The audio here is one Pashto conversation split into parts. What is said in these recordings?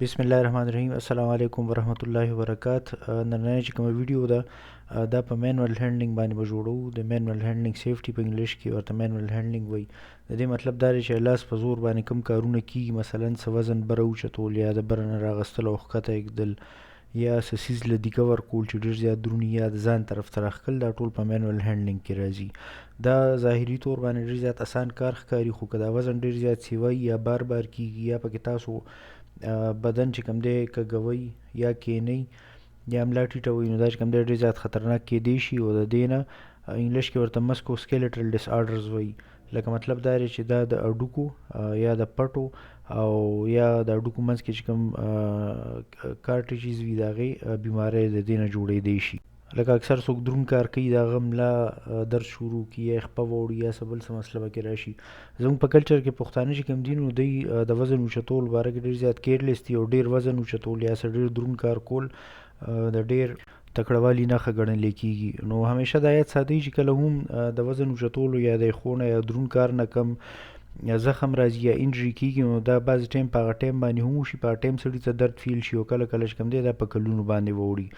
بسم الله الرحمن الرحیم. السلام علیکم ورحمت الله وبرکات. نننۍ چې کومه ویډیو ده، دا په manual handling باندې به جوړو. د manual handling safety په انګلیش کې ورته manual handling وایي. د دې مطلب دا دی چې لاس په زور باندې کوم کارونه کیږي، مثلا څه وزن بره اوچتول یا د بره نه راغستل او ښکته ایږدل یا څه څیز له دیکه ورکول چې ډېر زیات دروني یا د ځان طرف ته راښکل، دا ټول په manual handling کې راځي. دا ظاهري طور باندې ډېر زیات اسان کار ښکاري، خو که دا وزن ډېر زیات سیوي یا بار بار کیږي یا پکې تاسو بدن چې کوم دی کږوئ یا کینئ یا ملا ټیټوئ، نو دا چې کوم دی ډېر زیات خطرناک کیدی شي. او د دې نه انګلیش کې ورته musculoskeletal disorders وایي. لکه مطلب دا دی چې دا د هډوکو یا د پټو او یا د هډوکو منځ کې چې کوم cartilages وي، د هغې بیمارۍ د دې نه جوړېدی شي. لکه اکثر څوک درون کار کوي، د هغه ملا درد شروع کړي یا یې خپه واوړي یا څه بل څه مسله پکې راشي. زموږ په کلچر کې پښتانه چې کوم دي، نو دوی د وزن اوچتولو باره کې ډېر زیات careless دي او ډېر وزن اوچتول یا څه ډېر درون کار کول د ډېر تکړهوالي نښه ګڼل کېږي. نو همیشه دا یاد ساتئ چې کله هم د وزن اوچتولو یا د ښونه یا درون کار نه کم یا زخم راځي یا injury کیږي، نو دا بعضې ټایم په هغه ټایم باندې هم وشي، په هغه ټایم سړي ته درد feel شي او کله کله چې کوم دی دا په کلونو باندې واوړي.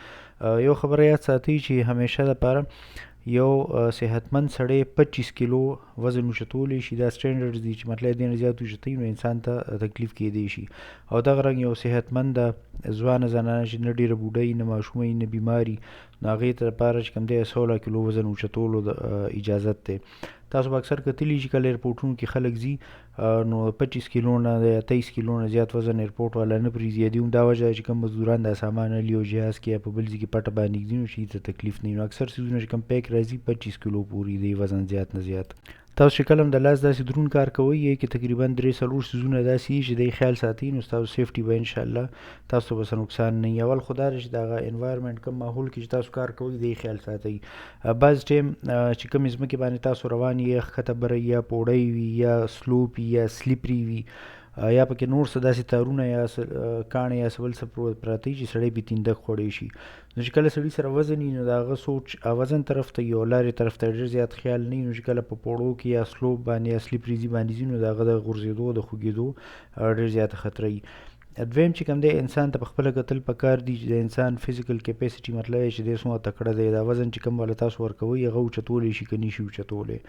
یو خبره یاد ساتئ چې همیشه دپاره یو صحتمند سړی 25 کیلو وزن اوچتولی شي. دا standard دي چې مطلب دې نه زیات اوچتوي نو انسان ته تکلیف کیدی شي. او دغه رنګ یو صحتمنده ځوانه زنانه چې نه ډېره بوډۍ، نه ماشومه، نه بیماري، نو هغې ته دپاره چې کوم دی 16 کیلو وزن اوچتولو د اجازت دی. تاسو به اکثر کتلي چې کله ایرپورټونو کې خلک ځي، نو 25 کیلو نه یا 23 کیلو نه زیات وزن ایرپورټ والا نه پرېږدي. دې هم دا وجه ده چې کوم مزدوران دا سامان اخلي او جهاز کې یا په بل ځای کې پټه باندې ږدي، نو چې ته تکلیف نه وي. نو اکثر څیزونه چې کوم pack راځي، 25 کیلو پورې دی وزن زیات نه زیات. تاسو چې کله هم د لاس داسې درون کار کوئ، یې کې تقریبا درې څلور څیزونه داسې دي چې دی خیال ساتئ، نو ستاسو safety به انشاءالله تاسو به څه نقصان نه وي. اول خو دا دی چې د هغه environment، کوم ماحول کې چې تاسو کار کوئ، دی خیال ساتئ. بعض ټایم چې کومې ځمکې باندې تاسو روان یې، ښکته بره یا پوړی وي یا slope یا slippery وي یا پکې نور څه داسې تارونه یا څه کاڼي یا څه بل څه پراته وي چې سړی پرې تیندک خوړی شي. نو چې کله سړي سره وزن وي، نو د هغه سوچ وزن طرف ته وي او لارې طرف ته ډېر زیات خیال نه وي. نو چې کله په پوړو کې یا slope باندې یا slippery ځای باندې ځي، نو د هغه د غورځېدو د خوږېدو ډېر زیاته خطره وي. دویم چې کوم دی، انسان ته په خپله کتل پکار دي چې د انسان physical capacity، مطلب دی چې دی څومره تکړه دی، دا وزن چې کوم والا تاسو ورکوئ هغه اوچتولی شي که نه شي اوچتولی.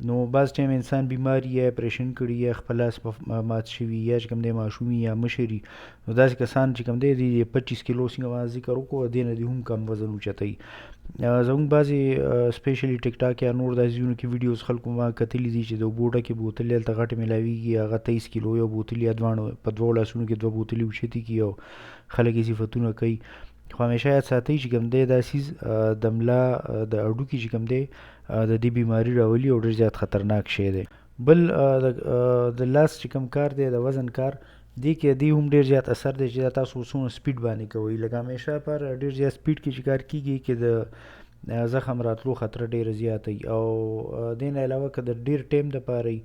نو بعض ټایم انسان بیمار یا اپریشن کړي یا خپل لاس مات شوي یا چې کوم دی ماشومي یا مشري، نو داسې کسان چې کوم دی دی 25 کیلو څنګه ما ذکر وکړو، دې نه دې هم کم وزن اوچتوي. زموږ بعضې specially ټیک ټاک یا نور داسې ځایونو کې videos خلکو ما کتلي دي چې د اوبو ډکې بوتلې هلته غټې میلاویږي، هغه 23 کیلو یو بوتل یا دواړو په دوو لاسونو کې دوه بوتلې اوچتې کړي او خلک یې صفتونه کوي. خو همیشه یاد ساتئ چې کوم دی دا څیز د ملا د هډوکي چې کوم دی د دې بیماري راولي او ډېر زیات خطرناک شی دی. بل د لاس چې کوم کار دی، د وزن کار دې کې دې هم ډېر زیات اثر دی چې دا تاسو څومره speed باندې کوئ. لکه همیشه پر ډېر زیات speed کې چې کار کیږي کې د زخم راتلو خطر ډېره زیاته وي. او دې نه علاوه که د ډېر ټایم دپاره وي،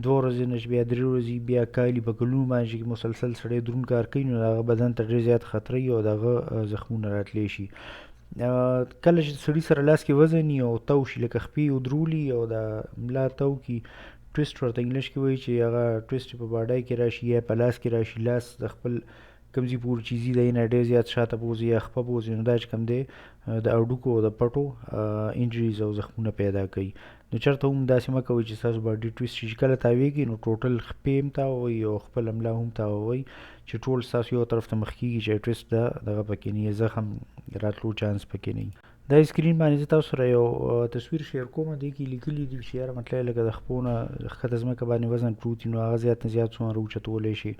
دوه ورځې نه چې بیا درې ورځې بیا کالي په کلونو باندې چې مسلسل سړی درون کار کوي، نو د هغه بدن ته ډېر زیات خطر وي او د هغه زخمونه راتلی شي. کله چې سړي سره لاس کې وزن وي او تاو شي، لکه خپې ودرولي او د ملا تاو کړي، twist ورته انګلیش کې وایي، چې هغه twist په باډۍ کې راشي یا په لاس کې راشي، لاس د خپل کوم ځای پورې چې ځي د نه ډېر زیات شاته بوځي یا خپه بوځي، نو دا چې کوم دی د هډوکو او د پټو injuries او زخمونه پیدا کوي. نو چېرته هم داسې مه کوئ چې ستاسو body twist شي. چې کله تاویږي نو total خپې هم تاووئ او خپله ملا هم تاووئ چې ټول ستاسو یو طرف ته مخ کېږي چې twist دا دغه پکې نه وي، زخم راتلو چانس پکې نه وي. دا screen باندې زه تاسو سره یو تصویر share کوم، دې کې لیکلي دي چې یاره مطلب لکه د خپو نه ښکته ځمکه باندې وزن پروت وي، نو هغه زیات نه زیات څومره اوچتولی شي،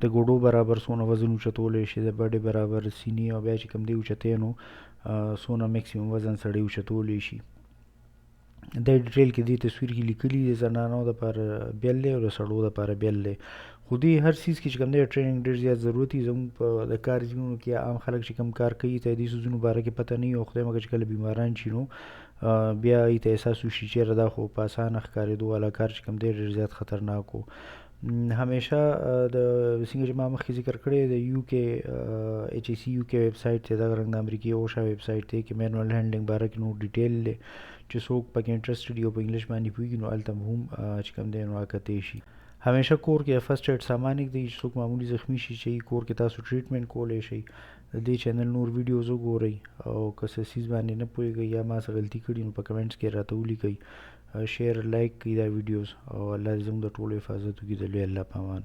د ګوډو برابر څونه وزن اوچتولی شي، د بډې برابر سینې، او بیا چې کوم دی اوچتی نو څونه maximum وزن سړی اوچتولی شي. دا detail کې دې تصویر کې لیکلي دي، زنانو دپاره بیل دی او د سړو دپاره بیل دی. خو دې هر څیز کې چې کوم دی training ډېر زیات ضرورت وي. زموږ په د کار ځایونو کې عام خلک چې کوم کار کوي ته دې څیزونو باره کې پته نه وي، او خدای مه کړه چې کله بیماران شي نو بیا یې ته احساس وشي چې یاره دا خو په اسانه ښکارېدو والا کار چې کوم دی ډېر زیات خطرناک و. همیشه د څنګه چې ما مخکې ذکر کړی د UK HSE UK website دی، دغه رنګ د امریکې OSHA website دی کې manual handling باره کې نور detail دی چې څوک پکې interested وي او په انګلیش باندې پوهېږي، نو هلته هم چې کوم دی نو هغه کتی شي. همیشه کور کې فرست ایډ سامان ږدئ چې څوک معمولي زخمی شي چې کور کې تاسو ټریټمنټ کولی شئ. د دې چینل نور ویډیوز وګورئ او که څه څیز باندې نه پوهېږئ یا ما څه غلطي کړي نو په کمنټس کې راته ولیکئ. شیر، لایک کړئ دا ویډیوز او الله دې زموږ د ټولو حفاظت وکړي. د لوی الله په امان.